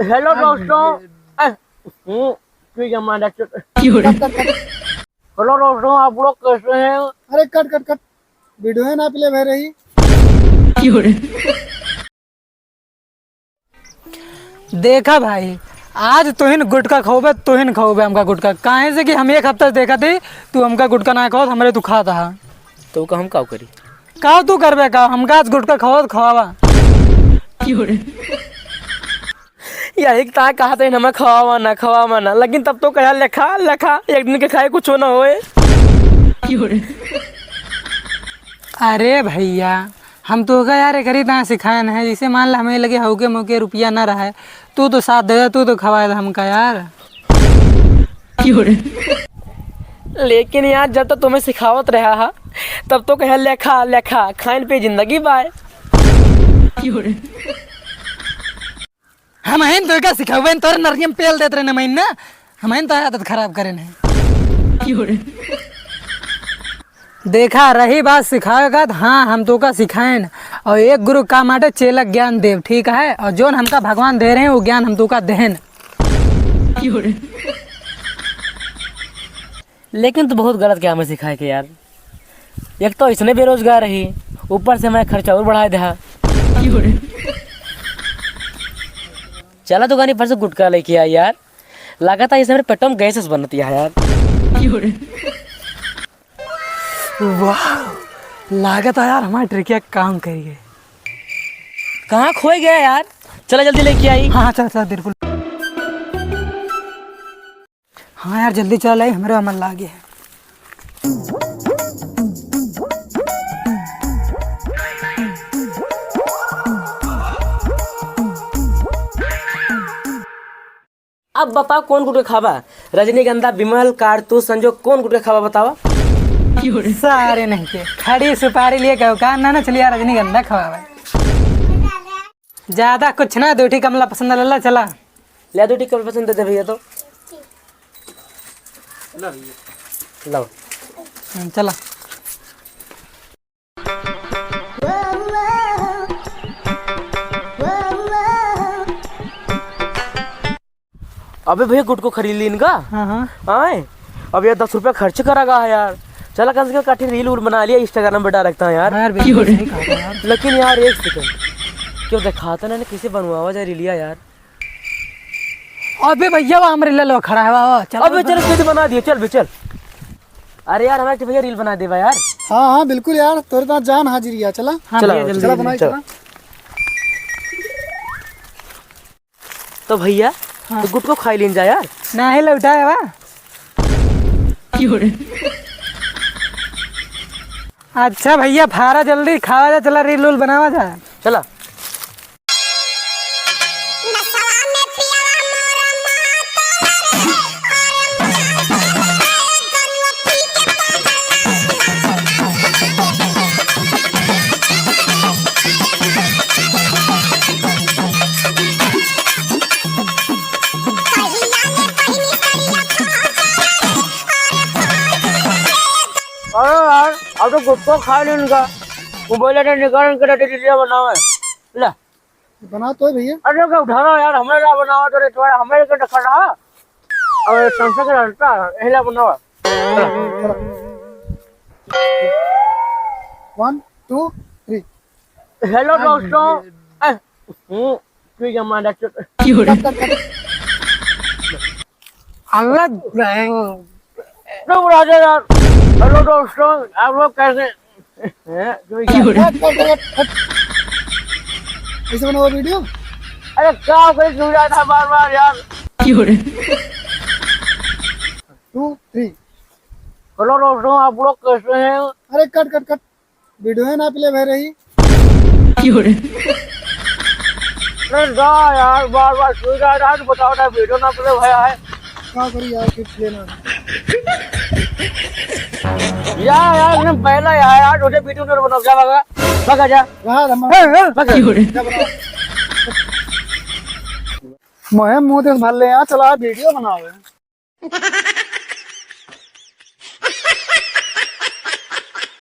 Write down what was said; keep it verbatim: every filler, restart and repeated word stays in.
हेलो दोस्तों, ए, हम्म, ठीक है, मारा चो-, हेलो दोस्तों, आप लोग कैसे हैं? अरे कट, कट, कट। वीडियो है ना, प्ले भय रही। देखा भाई, आज तोहिन गुटखा खौबे, तोहिन खौबे हमका गुटखा। काहे से कि हम एक हफ्ता से देखत ही, तू हमका गुटखा ना खावत, हमरे तू खात हा। तो का हम काव करी? काव तू करबे का? हमका आज गुटखा खौबा त खवावा। यही ता कहत है, हमें खवावा ना, खवावा ना, लेकिन तब तो कहा, "लेखा, लेखा, एक दिन के खाए कुछ ना होए।" अरे भैया, हम तोहका यार एकरी ता सिखाएन है, जैसे मान ला हमें लगे हौके मौके रुपया ना रहे, तू तो साथ दे, तू तो खवाए दे हमका यार। लेकिन यार, जब तो तुम्हें सिखावत रहा हा, तब तो कहे, "लेखा, लेखा, खाइन पे जिंदगी बाय।" हम हइन तोहका सिखावेन, तोरे नरियम पेल देत रहे न महीन ना, हम हइन तोहर आदत खराब करेन है। देखा, रही बात सिखावे का, त हाँ, हम तोहका सिखाएन। और एक गुरु का माटे चेला ज्ञान देव, ठीक है? और जोन हमका भगवान दे रहे हैं, वो ज्ञान हम तोहका देहन। लेकिन तू बहुत गलत क्या हमें सिखाए के यार। एक तो इसने बेरोजगार रही, ऊपर से मैं खर्चा और बढ़ाए दे। चला दुकानी पर से गुटखा लेके आई यार, लागत है इसे मेरे पेटों में गैसेस बनती है यार। वाह, लागत है यार हमारी ट्रिकिया काम करी गई। कहाँ खोए गया यार? चला जल्दी लेके आई। हाँ, हाँ, चला, चला, बिल्कुल। हाँ यार, जल्दी चला लाई, हमरे अमल लागे है। अब बताओ कौन गुटखा खाबा? रजनीगंधा, विमल, कारतूस, संजो, कौन गुटखा खाबा बतावा? सारे नहीं के। खड़ी सुपारी लिए गयो का? ना, ना, चलिए रजनीगंधा खवावे। ज्यादा कुछ ना, दो ठी कमला पसंद लल्ला, चला। ले दो ठी कमला पसंद दे दे भैया तो। लाओ। हम्म, चला। अबे भैया, गुटखो खरीद ली इनका। हाँ, हाँ। आए, अब यार दस रुपया खर्च करा गा है यार। चला कम से कम काठी रील उल बना लिया, Instagram पे डाल रखता है यार। हाँ यार, बिल्कुल सही कहा था यार। लेकिन यार, एक सेकंड, क्यों दिखाता ना, ना कैसे बनवावा जाए रीलिया यार। अबे भैया, वो हमरे ले लो खड़ा है, वाह, वाह, चल, अबे चल, चल। इसको तो बना दिए, चल बे, चल। अरे यार, हमारे तो भैया रील बना देवा यार। हाँ, हाँ, बिल्कुल यार, तोरे तो जान हाजिर है, चला। हाँ चला, भैया, चला, जल्दी, चला, जल्दी। बनाई, चला। चला। तो भैया, हाँ। तो गुटखो खाई लीन जा यार। नाही लौटाए बा। अच्छा भैया, फारा जल्दी खावा जा, चला रील उल बनावा जा। चला। अरे यार, अब तो गुटखो खा लेन का। वो बोले थे निकाल के दे दीजिए बनावे। ला। बना तो है भैया। अरे का उठाना यार, हमें ला बनावा तो रे, तुम्हारा हमें के रखा रहा। और संसा के रहता है, यही ला बनावा। One, two, three। हेलो दोस्तों। ए, हम्म, ठीक है, मारा चुप। अल्लाह। चुप रह जा यार। हेलो दोस्तों, आप लोग कैसे हैं? क्यों क्या? कट, कट, कट, कट। ऐसे बनाओ वीडियो। अरे क्या हो गई, क्यों जाता है बार बार यार? Two, three। हेलो दोस्तों, आप लोग कैसे हैं? अरे कट, कट, कट। वीडियो है ना प्ले भय रही। अरे जा यार, बार बार सुई जा रहा है, तो बताओ ना, वीडियो ना प्ले भया है। का करी यार, कुछ प्ले ना। या यार, मैं पहला यार, यार, मुझे वीडियो ना बनाओ, जा भागा, भागा जा। रहा था मैं। ए, ए, भागा। जा बनाओ। मोहे मुंह देख भर ले यार, चला वीडियो बनावे।